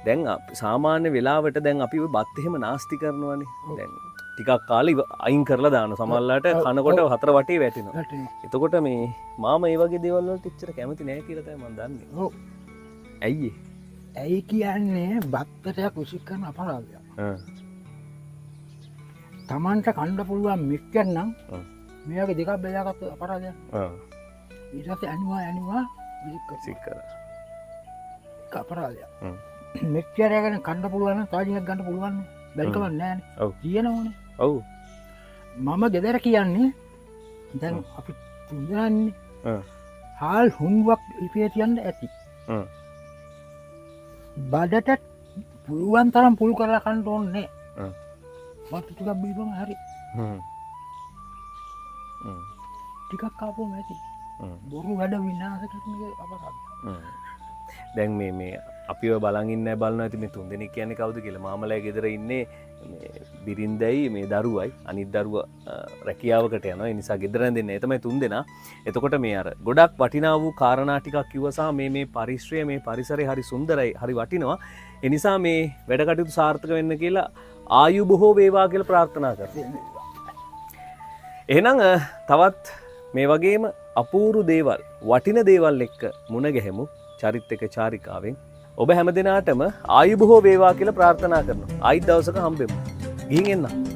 දැන් සාමාන්‍ය වෙලාවට දැන් අපි ඔය බත් එහෙම නාස්ති කරනවනේ. දැන් ටිකක් කාලේ අයින් කරලා දානවා. සමහරලාට කනකොට හතර වටේ වැටෙනවා. වැටෙනවා. එතකොට මේ මාමා ඒ වගේ දේවල් වලට එච්චර කැමති නෑ කියලා තමයි මං දන්නේ. ඔව්. ඇයි ඒ? ඇයි කියන්නේ බත්තටයක් විසික් කරන අපරාධයක්. තමන්ට කන්න පුළුවන් මික්කන් නම් මේ වගේ දෙකක් බෙදාගත්ත අපරාධයක්. ඊට පස්සේ අනිවා අනිවා විසික් කරනවා. විසික් කරා. ඒක අපරාධයක්. මෙච්චර ගැන කන්න පුළුවන් නම් තව ටිකක් ගන්න පුළුවන් නේ. බැරි කමක් නෑනේ. තියෙනවනේ. මම ගෙදර කියන්නේ දැන් අපි තුන්දෙනාන්නේ. හාල් හුඟක් ඉපිය තියන්න ඇති. බඩට පුළුවන් තරම් පුල් කරලා කන්න ඕනේ නෑ. බත් ටිකක් බීපම හරි. ටිකක් කාපුවම ඇති. බොරු වැඩ විනාශ කරන එක අපරාධයක්. දැන් මේ අපිව බලන් ඉන්න අය බලනවා ඇති මේ තුන්දෙනෙක් කියන්නේ කවුද කියලා. මාමලා ගෙදර ඉන්නේ මේ බිරින්දයි මේ දරුවයි. අනිත් දරුවා රැකියාවකට යනවා. ඒ නිසා ගෙදර රැඳෙන්නේ. ඒ තමයි තුන්දෙනා. එතකොට මේ අර ගොඩක් වටිනා වූ කාරණා ටිකක් කිව්වා සහ මේ පරිශ්‍රය මේ පරිසරය හරි සුන්දරයි, හරි වටිනවා. ඒ නිසා මේ වැඩ කටයුතු සාර්ථක වෙන්න කියලා ආයු බොහෝ වේවා කියලා ප්‍රාර්ථනා කරනවා. එහෙනම් තවත් මේ වගේම අපූරු දේවල්, වටින දේවල් එක්ක මුණ ගැහෙමු චරිත් එක චාරිකාවෙන්. ඔබ හැම දිනාටම ආයු බොහෝ වේවා කියලා ප්‍රාර්ථනා කරනවා. ආයිත් දවසක හම්බෙමු. ගිහින් එන්න.